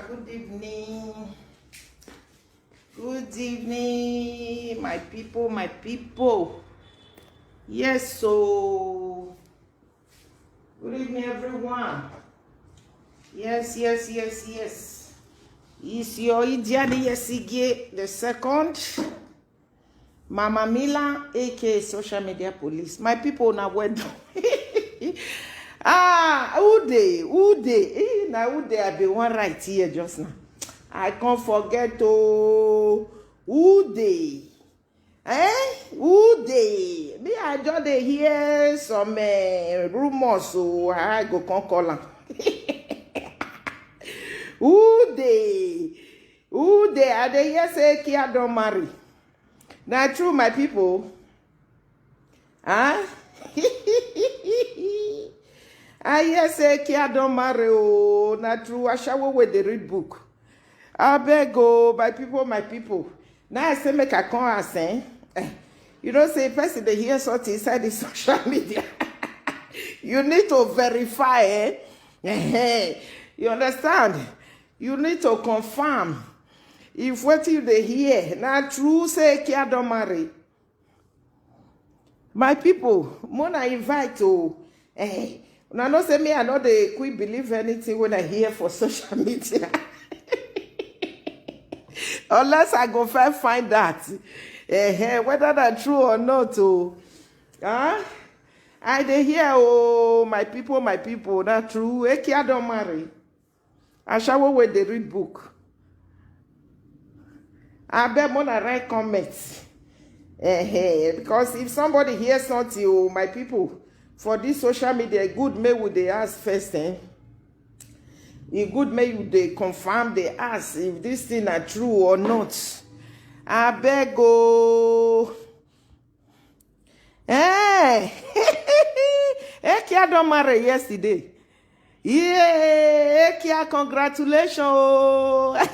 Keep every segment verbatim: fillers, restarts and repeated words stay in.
Good evening. Good evening, my people, my people. Yes, so good evening, everyone. Yes, yes, yes, yes. It's your Idiani Yesige the second. Mama Mila, A K A social media police. My people, now well done. Ah, who dey? Who dey? Eh, na who dey? I be one right here just now. I can't forget oh. Who dey? Eh? Who dey? Me, I just dey hear some uh, rumors, so I go come call am. Who dey? Who dey? I dey hear say Kia don marry. Na true, my people. Huh? I hear say Kia don marry. Oh, na true. Ashawo wey dey read book. I beg oh, my people, my people. Now I say make I come ask, eh? Eh, you know say person dey hear something inside the social media. You need to verify, eh? Eh, eh. You understand? You need to confirm if wetin you dey hear na true say Kia don marry. My people, mona invite oh. Eh, una know say me, I no dey quick believe anything when I hear for social media. Unless I go first find that. Eh, eh, whether na true or not oh. Huh? I dey hear oh, my people, my people, na true. Ekia don marry. Ashawo wey dey read book. Abeg, mona write comment. Eh, eh, because if somebody hear something, oh, my people, for this social media, e good make we dey ask first, eh? E good make you dey confirm, dey ask if this thing na true or not. Abeg oh. Eh, Ekia don marry yesterday. Yeah, Ekia, congratulations oh.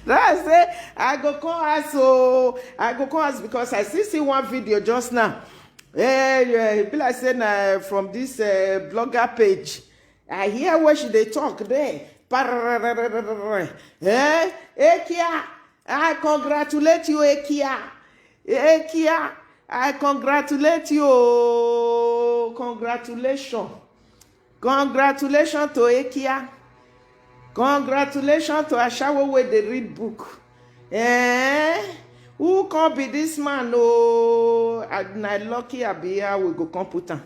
That's say I go come ask oh. I go come ask because I still see one video just now. Eh, yeah, e be like say na from this uh, blogger page. I hear what she dey talk there. Parararararara. Eh, Ekia, I congratulate you, Ekia. Ekia, I congratulate you oh. Congratulations. Congratulations to Ekia. Congratulations to Ashawo wey dey read book. Eh? Who come be this man oh? Ah, na lucky I be here, we go come put am.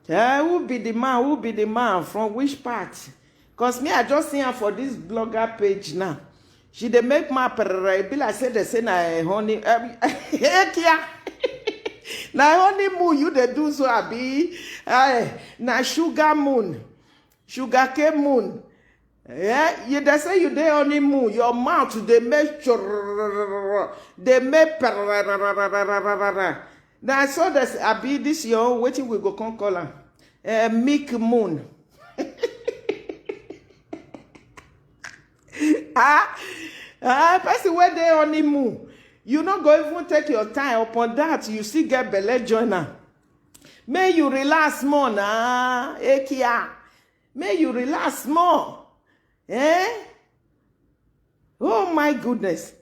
Eh, who be the man? Who be the man? From which part? Cause me, I just see am for this blogger page now. She dey make my perere. E be like say they say na eh, honey. Um, Ekia. Na honeymoon you dey do so, abi? Eh, na sugar moon. Sugar cane moon. Eh, you dey say you dey honeymoon. Your mouth dey make chorrrr, dey make perere. Na so this, abi, this your own, wetin we go come call am? Eh, milk moon. Ah, ah, person wey dey honeymoon, you no go even take your time upon that, you still get belle join am. Make you relax small na, Ekia. Make you relax small. Eh? Oh my goodness.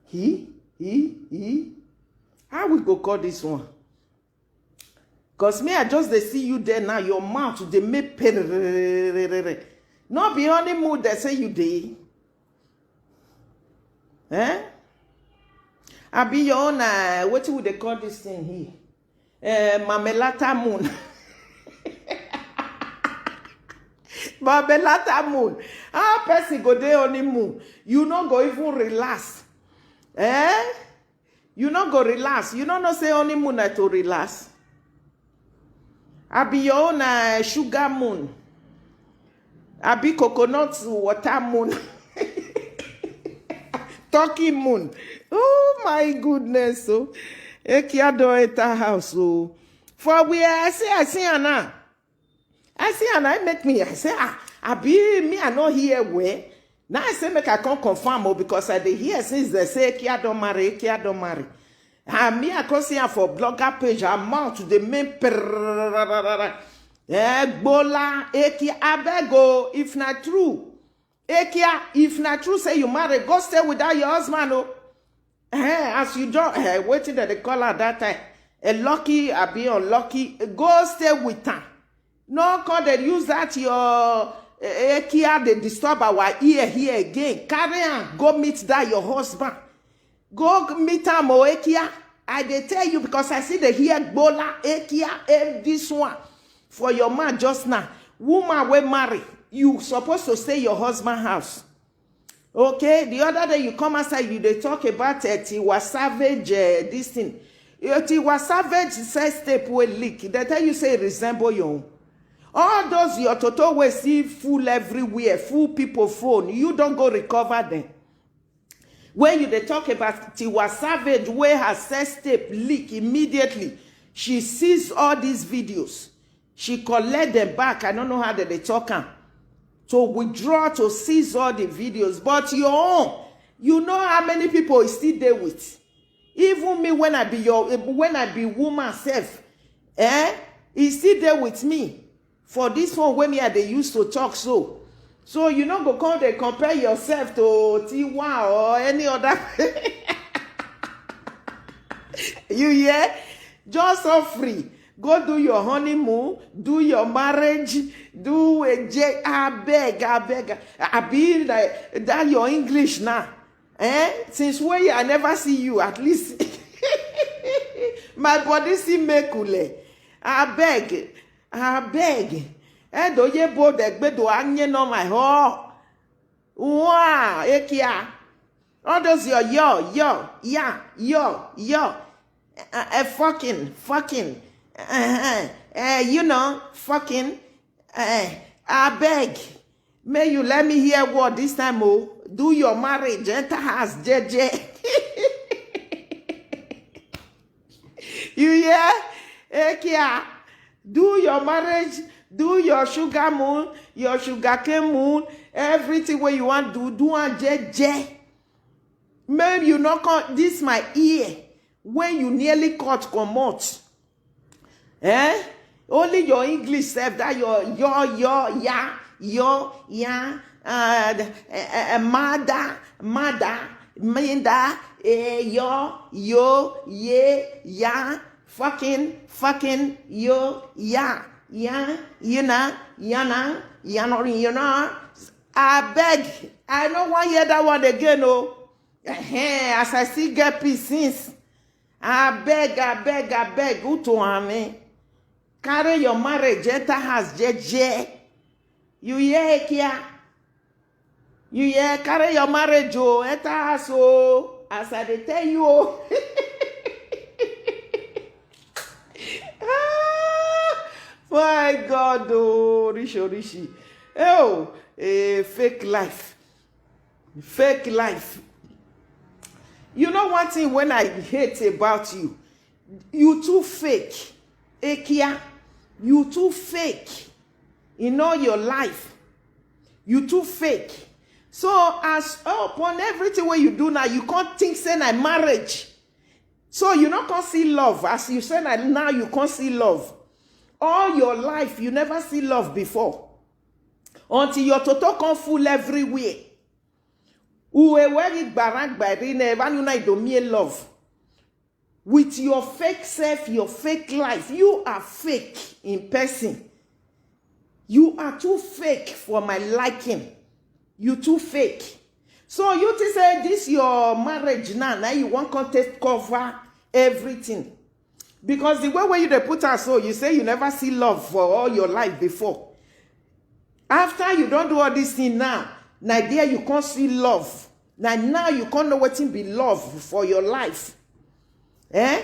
He, he, he. How we go call this one? Cause me, I just dey see you there now. Your mouth dey make perere. No be honeymoon they say you dey. Eh? I be your own. Uh, wetin we dey call this thing here? Uh, mamelata moon. Mamelata moon. How person go dey honeymoon? You no go even relax. Eh? You no go relax. You no know say honeymoon na to relax. I be your own uh, sugar moon. I be coconut water moon. Turkey moon. Oh my goodness. So, Ekia don enter house. So, for where I see, I see her now. I see her now, it make me, I say, ah, I be me, I no hear where. Now I say make I come confirm oh, because I dey hear since they say Ekia don marry, Ekia don marry. And me, I come see her for blogger page, her mouth dey make perrrr. Egbola, Ekia, abeg o, if na true, Ekia, if na true say you marry, go stay without your husband o. Eh, as you don, eh, wetin dem dey call am that time? Eh, lucky, abi unlucky, go stay with am. No come dey use that your, eh, Ekia dey disturb our ear here again. Carry am go meet that your husband. Go meet am o, Ekia. I dey tell you because I see the hear gbola, Ekia, eh, this one for your man just now. Woman wey marry, you suppose to stay your husband house. Okay, the other day you come outside, you dey talk about, eh, Tiwa Savage, eh, this thing. Eh, Tiwa Savage sex tape wey leak, dem tell you say e resemble your own. All those your toto wey see full everywhere, full people phone, you don go recover them. When you dey talk about Tiwa Savage wey her sex tape leak immediately, she seize all these videos. She collect them back. I don't know how dem dey talk am. To withdraw, to seize all the videos. But your own, you know how many people e still dey with? Even me, when I be your, when I be woman sef, eh, e still dey with me. For this one wey me I dey use to talk so. So you no go come dey compare yourself to Tiwa or any other. You hear? Just so free. Go do your honeymoon, do your marriage, do a j abeg, abeg. Abi na that your English now. Eh? Since when I never see you, at least. My body see make ule. Abeg, abeg. Edo ye bo de gbedo anye no my ho. Wow, Ekia. All those your, your, your, yeah, your, your. Uh, uh, fucking, fucking. Uh, uh, uh, you know, fucking. Uh, I beg. May you let me hear word this time, oh. Do your marriage, enter house, J J. You hear? Ekia, do your marriage, do your sugar moon, your sugar cane moon, everything wey you wan do, do am jeje. Make you no come this my ear wey you nearly cut comot. Eh? Only your English sef, that your, your, your, ya, your, ya, uh, eh, eh, eh, mada, mada, minda, eh, yo, yo, ye, ya, fucking, fucking, yo, ya, ya, yina, yana, yanori, yona. Abeg, I no wan hear that one again o. Ehen, as I still get peace since. Abeg, abeg, abeg, Utu Ame. Carry your marriage, enter house, jeje. You hear, Ekia? You hear? Carry your marriage, oh, enter house, oh. As I dey tell you, oh. Ah, my God, oh, Rishi, Rishi. Oh, a fake life. Fake life. You know one thing when I hate about you? You too fake. Ekia, you too fake. In all your life, you too fake. So as upon everything wey you do now, you can't think say na marriage. So you no come see love. As you say na now you come see love. All your life, you never see love before. Until your toto come full everywhere. Uwe weri gbara gbari na eva nuna idomie love. With your fake self, your fake life, you are fake in person. You are too fake for my liking. You too fake. So you think say this your marriage now, now you wan come take cover everything. Because the way wey you dey put am so, you say you never see love for all your life before. After you don do all this thing now, na there you come see love. Na now you come know wetin be love for your life. Eh?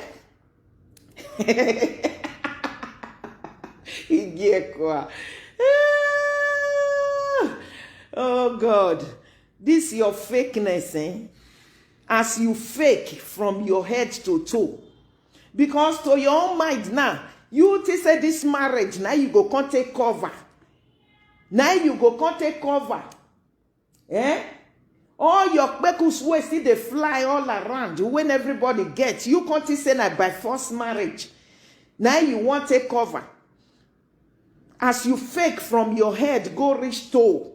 Igiekwa. Ah! Oh God, this your fakeness, eh? As you fake from your head to toe. Because to your own mind now, you think say this marriage, now you go come take cover. Now you go come take cover. Eh? All your kpekus wey still dey fly all around, when everybody get, you come think say na by force marriage. Now you wan take cover. As you fake from your head go reach toe,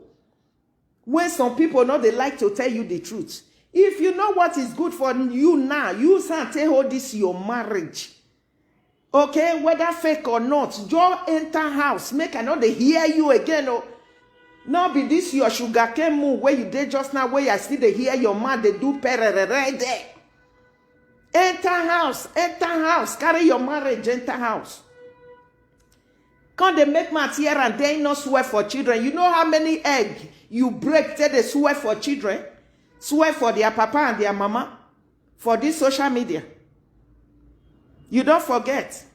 when some people no dey like to tell you the truth, if you know what is good for you now, use hand take hold this your marriage. Okay, whether fake or not, just enter house, make I no dey hear you again o. No be this your sugar cane moon wey you dey just now, wey I still dey hear your man dey do pererere there. Enter house, enter house, carry your marriage enter house. Come dey make mouth here and there, no swear for children. You know how many egg you break take dey swear for children, swear for their papa and their mama for this social media? You don't forget.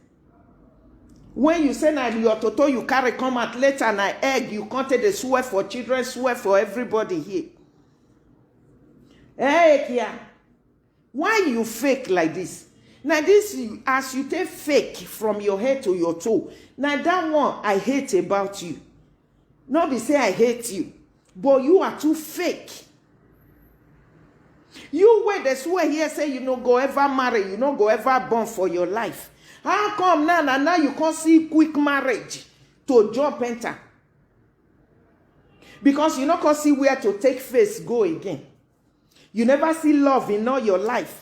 When you say na your toto you carry come out, later na egg you come take dey swear for children, swear for everybody here. Hey, Kia, why you fake like this? Now this, as you take fake from your head to your toe, now that one I hate about you. No be say I hate you, but you are too fake. You wey dey swear here say you no go ever marry, you no go ever born for your life. How come now, now, now you can't see quick marriage to jump enter? Because you no come see where to take face go again. You never see love in all your life.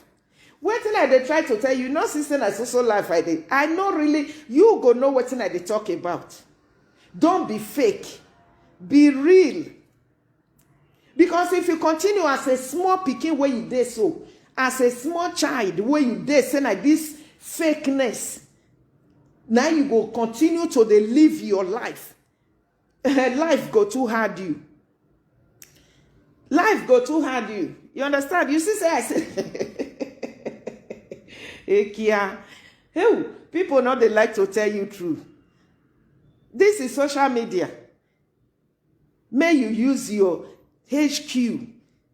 Wetin I dey try to tell you, no see say na so so life I dey. I no really, you go know wetin I dey talk about. Don't be fake. Be real. Because if you continue as a small pikin wey you dey so, as a small child wey you dey say na this fakeness, now you go continue to dey live your life. Life go too hard you. Life go too hard you. You understand? You see say I say, Ekia, hey, people no dey like to tell you true. This is social media. May you use your H Q,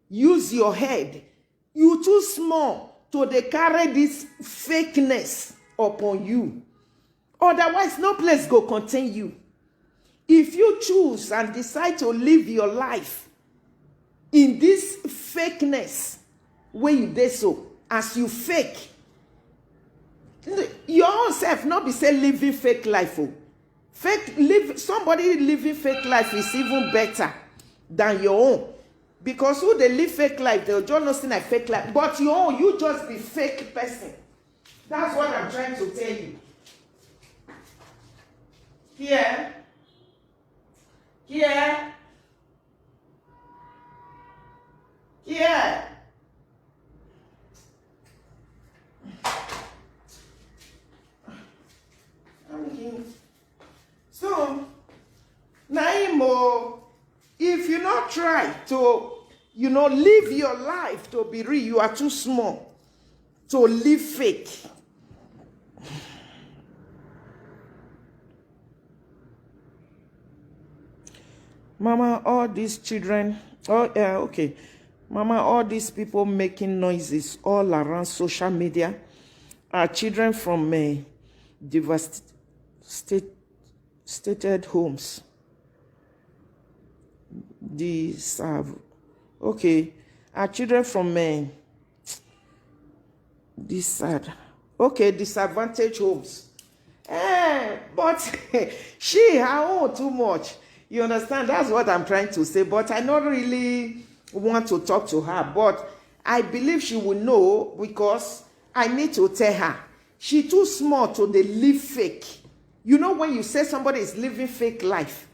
use your head. You too small to dey carry this fakeness upon you. Otherwise, no place go contain you. If you choose and decide to live your life in this fakeness wey you dey so, as you fake, your own self no be say living fake life o. Fake live, somebody living fake life is even better than your own, because who dey live fake life, dem just know say na fake life, but your own, you just be fake person. That's what I'm trying to tell you. Here, here, here. So na im o. If you no try to, you know, live your life to be real, you are too small to live fake. Mama, all these children, oh, yeah, okay. Mama, all these people making noises all around social media are children from uh, devastated stated homes. These are, okay, are children from men. This sad. Okay, disadvantaged homes. Eh, but she her own too much. You understand? That's what I'm trying to say. But I not really want to talk to her. But I believe she will know because I need to tell her. She too small to dey live fake. You know, when you say somebody is living fake life,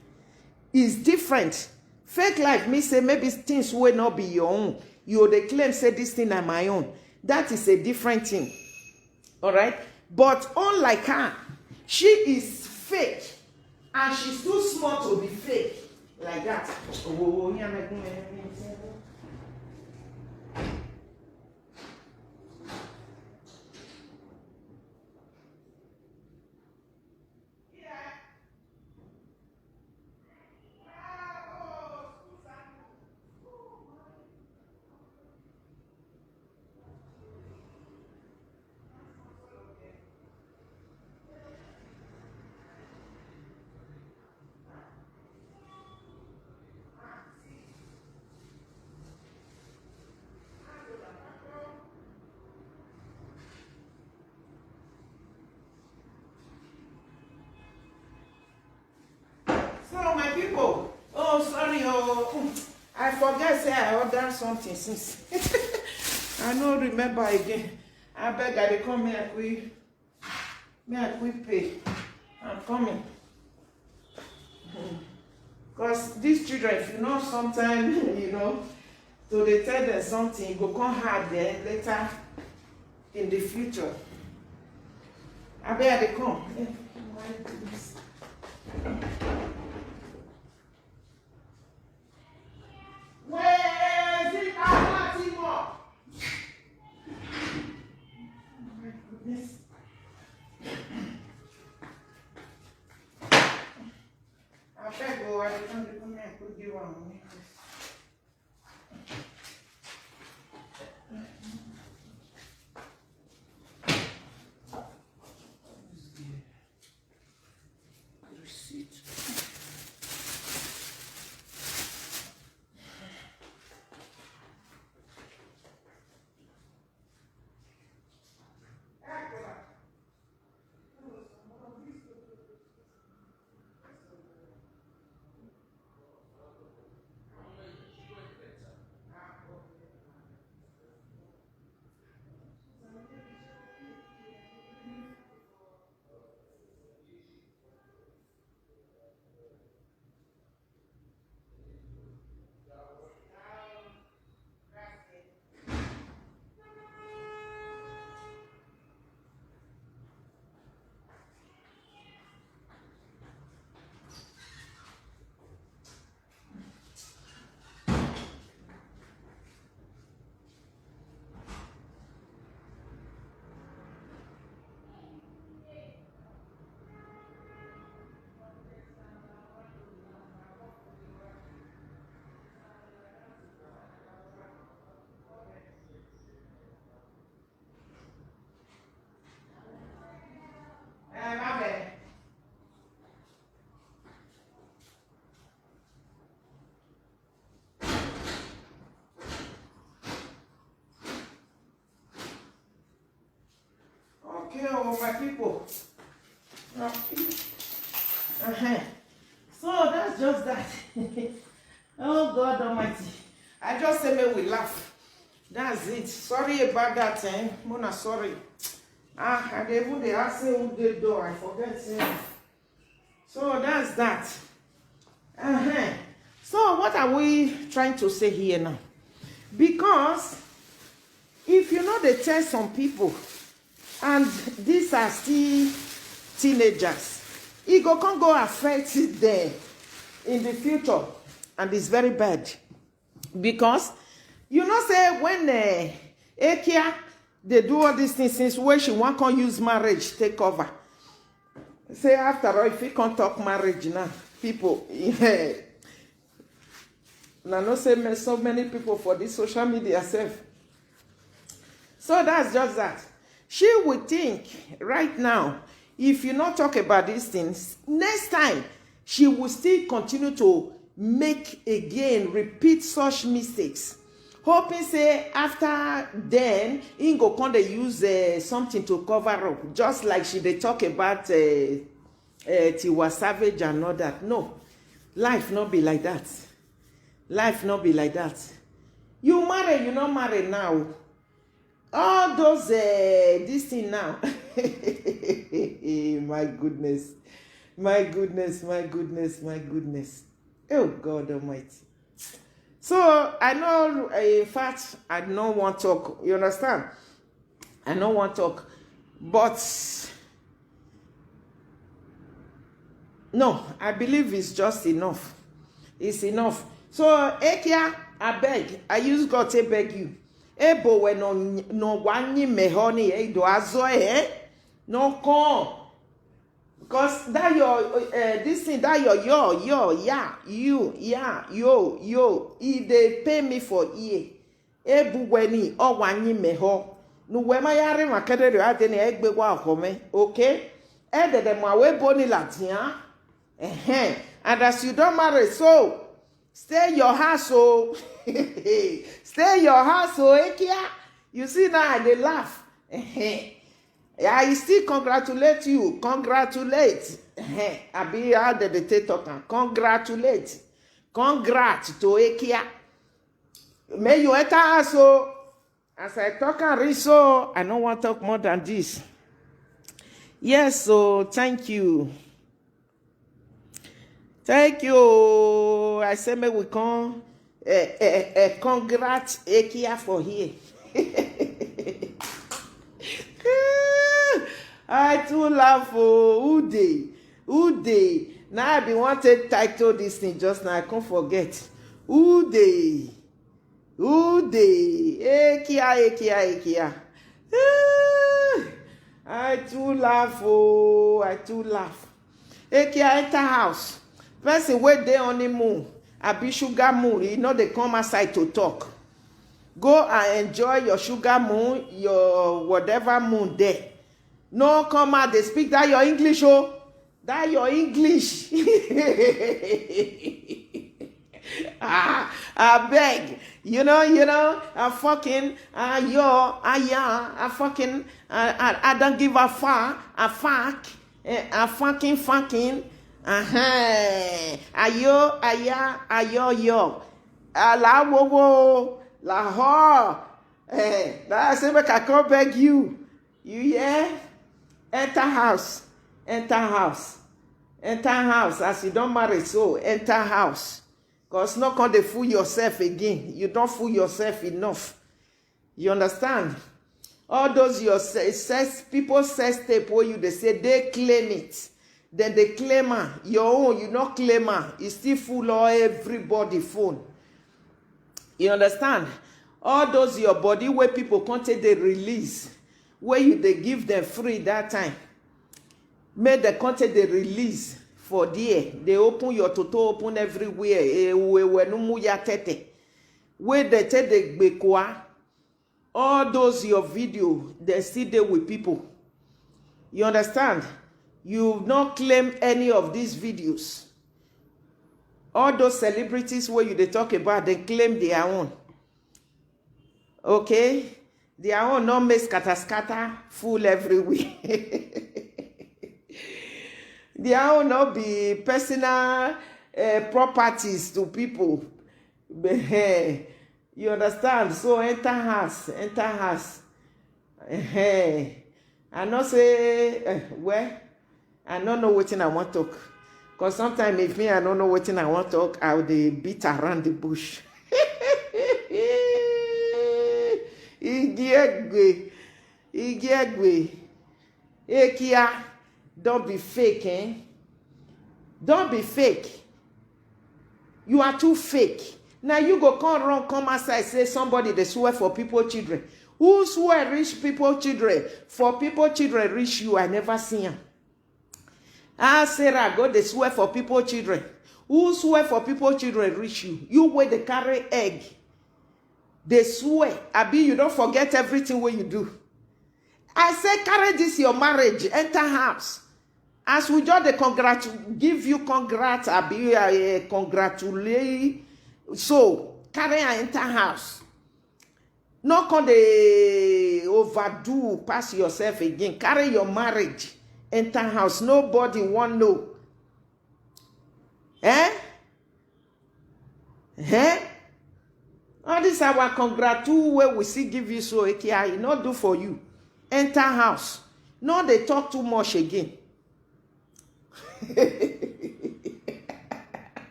is different. Fake life means say maybe things will not be your own. You dey claim say this thing are my own. That is a different thing. All right. But unlike her, she is fake, and she's too small to be fake like that. Oh, oh, sorry, oh, mm, I forget say I order something since. I no remember again. I beg, I dey come here quick. Me, I quick pay. I'm coming. Because these children, if you know, sometimes, you know, so they tell them something, it go come hard then later in the future. I beg, I dey come. Eh, why do this? Where is it? I'm not even. Oh my goodness. I beg, oh, I dey come, dey come here, put give am money. Receipt. Okay, oh, my people. Uh-huh. So that's just that. Oh, God Almighty. I just say make we laugh. That's it. Sorry about that, eh? Mona, sorry. Ah, I dey even dey ask say who dey door. I forget say. So that's that. Uh-huh. So what are we trying to say here now? Because if you know they tell some people, and these are still teenagers, it go come go affect them in the future, and it's very bad. Because you know say when uh, Ekia they do all these things since when she want come use marriage take over. Say after all, if you can't talk marriage now, people, yeah. Now no say me- so many people for this social media self. So that's just that. She would think right now, if you not talk about these things, next time she will still continue to make again, repeat such mistakes. Hoping say after then, he go come dey use uh, something to cover up, just like she dey talk about uh, uh, Tiwa Savage and all that. No, life not be like that. Life not be like that. You marry, you not marry now. All those uh, this thing now. My goodness, my goodness, my goodness, my goodness. Oh God Almighty. So I know, in fact, I no want talk. You understand? I no want talk, but no, I believe it's just enough. It's enough. So Ekia, I beg. I use God to beg you. Ebo we no no wanyi mehoni e do azo eh. No con. Because that your uh, this thing that your your your yeah you yeah yo yo e dey pay me for ear. Ebu weni owanyi meho. Nu we ma yare ma kedere ade ne egbe wa home. Okay. Ede de ma we boni la dia. Eh. And as you don't marry, so stay your house, oh. Stay your house, oh, Ekia. You see now they laugh. Eh. I still congratulate you. Congratulate. Eh, abi how dem dey take talk am? Congratulate. Congrat to Ekia. May you enter house o. As I talk am reach so, I no wan talk more than this. Yes, so thank you. Thank you. I say make we come, eh, eh, eh, congrat Ekia for here. I too laugh o. Who dey? Who dey? Now I bin wan take title this thing just now, I come forget. Who dey? Who dey? Ekia, Ekia, Ekia. Eh, I too laugh o. I too laugh. Ekia enter house. Person wey dey honeymoon, abi sugar moon, e no dey come outside to talk. Go and enjoy your sugar moon, your whatever moon there. No come out dey speak that your English o. That your English. Ah, I beg. You know, you know, I fucking, I yo, I ya, I fucking, I, I, I don't give a fuck, I fuck, eh, I fucking, fucking, uh-huh. Ayo, aya, ayo, yo. Ala, wo, wo, la, ho. Eh, that I say, make I come beg you. You hear? Enter house, enter house, enter house. As you don marry, so enter house. Cause no come dey fool yourself again. You don fool yourself enough. You understand? All those your se-, sex, people sex tape wey you dey say dey claim it. Dem dey claim am. Your own, you no claim am. E still full all everybody phone. You understand? All those your body wey people come take dey release, wey you dey give them free that time, make dem come take dey release for there. Dey open your toto, open everywhere. Ewu ewu enumu ya tete. Wey dem take dey gbekwa. All those your video, dem still dey with people. You understand? You no claim any of these videos. All those celebrities wey you dey talk about, dem claim their own. Okay? Their own no make scatter scatter full everywhere. Their own no be personal, eh, properties to people. Eh, you understand? So enter house, enter house. Eh, I no say, eh, well, I no know wetin I wan talk. Cause sometimes if me, I no know wetin I wan talk, I dey beat around the bush. Igiegbe, Igiegbe, Ekia, don't be fake, eh? Don't be fake. You are too fake. Now you go come run, come outside, say somebody dey swear for people children. Who swear reach people children? For people children reach you, I never see am. Ah, Sarah, go dey swear for people children. Who swear for people children reach you? You wey dey carry egg, dey swear. Abi you don forget everything wey you do? I say carry this your marriage enter house. As we just dey congratu-, give you congrats, abi, uh, congratulate. So carry am enter house. No come dey overdo pass yourself again. Carry your marriage enter house. Nobody wan know. Eh? Eh? All this our congratu wey we still give you so, Ekia, e no do for you. Enter house. No dey talk too much again.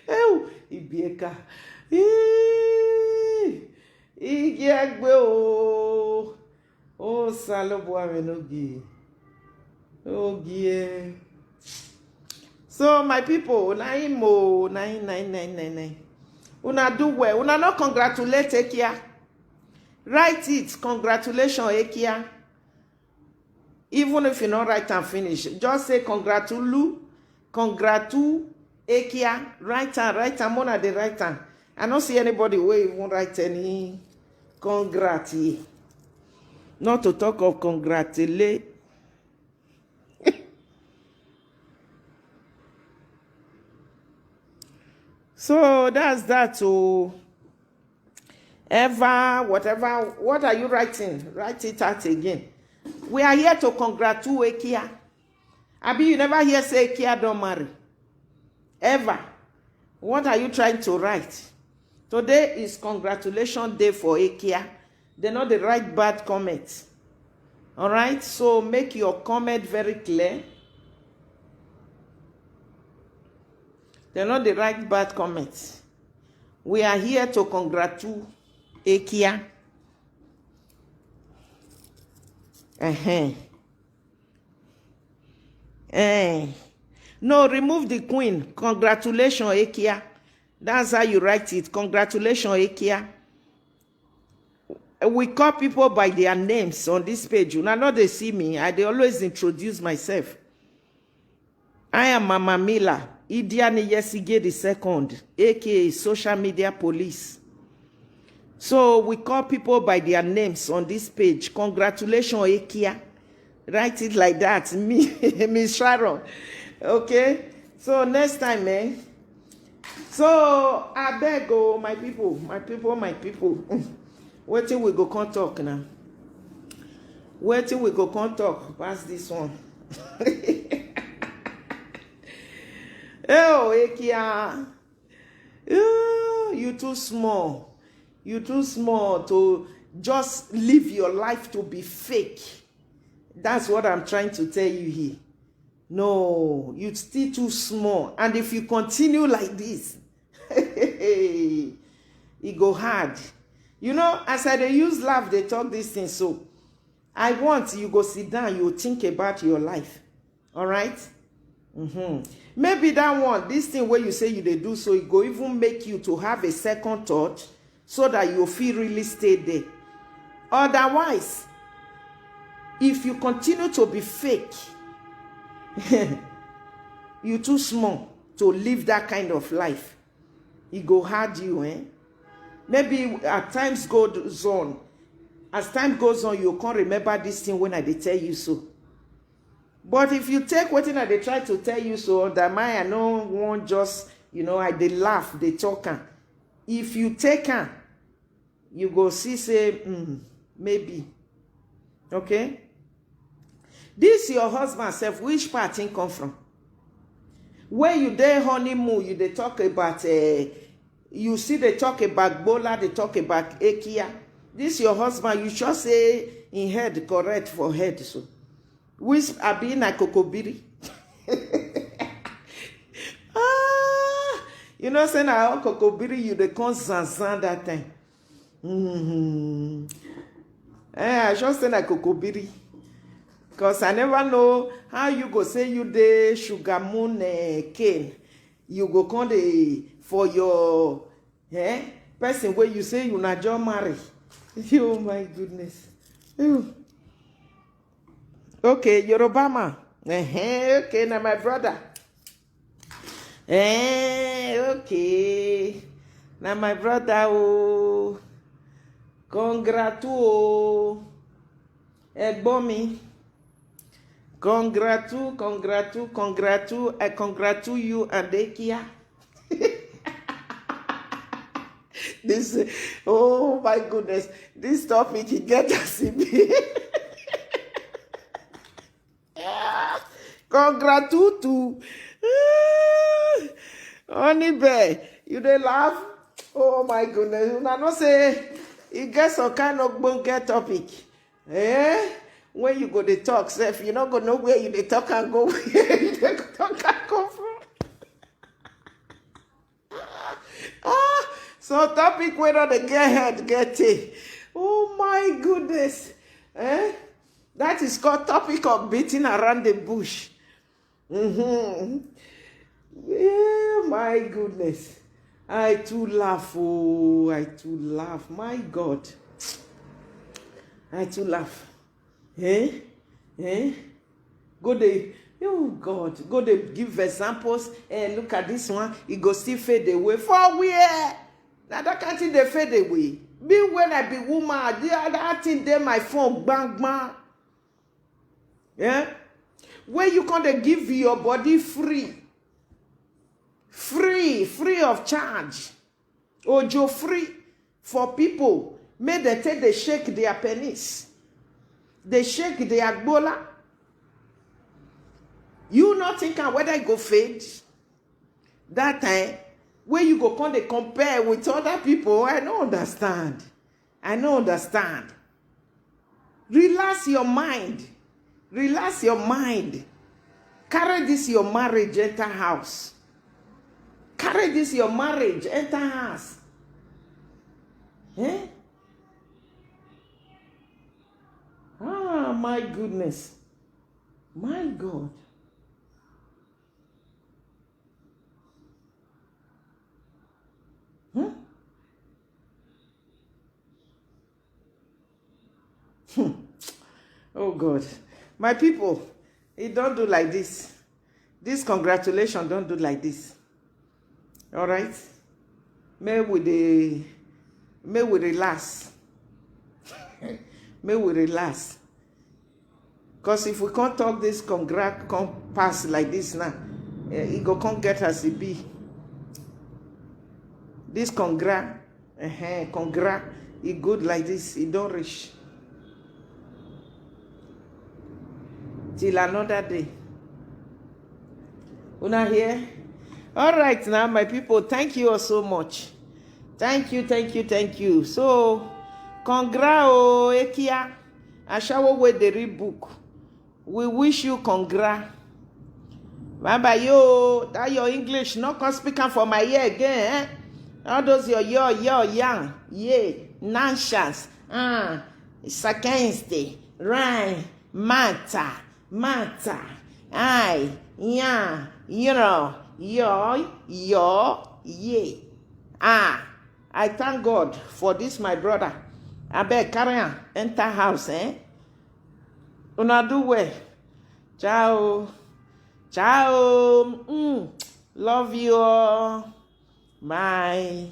Ew, Ibieka. Ee, Igiegbe o. Oh, Salobu Amenogi. Ogie. So, my people, na him o, na him, na him, na him, na him, na him. Una do well. Una no congratulate Ekia. Write it, congratulations, Ekia. Even if you no write am finish, just say congratulu, congratu, Ekia. Write am, write am, una dey write am. I no see anybody wey even write any congrat here. Not to talk of congratulate. So that's that. So ever, whatever, what are you writing? Write it out again. We are here to congratulate Ekia. Abi you never hear say Ekia don marry? Ever? What are you trying to write? Today is congratulation day for Ekia. They no dey write bad comment. All right, so make your comment very clear. They no dey write bad comment. We are here to congratulate Ekia. Uh-huh. Eh. No, remove the queen. Congratulations, Ekia. That's how you write it. Congratulations, Ekia. We call people by their names on this page. Una no dey see me. I dey always introduce myself. I am Mama Mila Idiani Yesige the second, A K A social media police. So we call people by their names on this page. Congratulations, Ekia. Write it like that. Me, Miss Sharon. Okay? So next time, eh? So I beg, oh, my people, my people, my people. Wetin we go come talk now? Wetin we go come talk pass this one? Oh, Ekia. Ooh, you too small. You too small to just live your life to be fake. That's what I'm trying to tell you here. No, you still too small. And if you continue like this, it go hard. You know, as I dey use laugh, they talk this thing. So I want you go sit down, you think about your life. All right? Mm-hmm. Maybe that one, this thing where you say you dey do, so it go even make you to have a second thought so that you feel really stay there. Otherwise, if you continue to be fake, you too small to live that kind of life. It go hard you, eh? Maybe at times goes on. As time goes on, you can't remember this thing when I dey tell you so. But if you take wetin I dey try to tell you so, that my I no wan just, you know, I dey laugh, dey talk am. If you take am, you go see say, mm, maybe. Okay? This your husband sef, which part him come from? Where you dey honeymoon, you dey talk about, uh, you see they talk about Gbola, they talk about Ekia. This your husband, you sure say in head correct for head so? Which abi na Kokobiri? Ah, you know say na all Kokobiri you dey come zanzan that time. Mm-hmm. Eh, I just say na Kokobiri. Because I never know how you go say you dey sugar moon, eh, cane. You go come dey for your, eh, person where you say you na just marry. Oh my goodness. Ew. Okay, Yoruba man. Eh, okay, na my brother. Eh, okay. Na my brother, oh. Congratu, oh. Ẹ̀gbọ́n mi. Congratu, congratu, congratu. I congratulate you and Ekia. This, oh my goodness. This topic, you get as e be. Congratutu. Honey bear, you dey laugh? Oh my goodness. Una know say e get some kind of ogbonge topic. Eh? When you go dey talk sef, you no go know where you dey talk and go, where you dey talk and come from. Ah, so topic wey no dey get head get tail. Oh my goodness. Eh? That is called topic of beating around the bush. Mm-hmm. Yeah, my goodness. I too laugh, oh, I too laugh. My God. I too laugh. Eh? Eh? Go dey, oh God, go dey give examples. Eh, look at this one, e go still fade away. For where? Na that kind thing dey fade away. Me, when I be woman, I dey, that thing dey my phone, bang, bang. Yeah? Where you come dey give your body free, free, free of charge. Ojo free for people. Make dem take dey shake their penis. Dey shake their gbola. You not think am whether e go fade? That time wey you go come dey compare with other people, I no understand. I no understand. Relax your mind. Relax your mind. Carry this your marriage enter house. Carry this your marriage enter house. Eh? Ah, my goodness. My God. Hmm? Hmm. Oh God. My people, e don do like this. This congratulation don do like this. All right? May we dey, may we relax. May we relax. Because if we can't talk this congra come pass like this now, eh, e go come get as e be. This congra, uh-huh, congra, e good like this, e don reach. Till another day. Una hear? All right now, my people, thank you all so much. Thank you, thank you, thank you. So, congra o, Ekia, Ashawo wey dey read book. We wish you congra. Bye bye yo. That your English, no come speak am for my ear again. Eh? All those your yo yo yan, yeah, nonsense. Ah, sakenste, rhyme, mata, mata, I, ya, you know, yo, yo, yeah. Ah, I thank God for this, my brother. Abeg, carry am enter house, eh? Una do well. Ciao. Ciao. Mm. Love you all. Bye.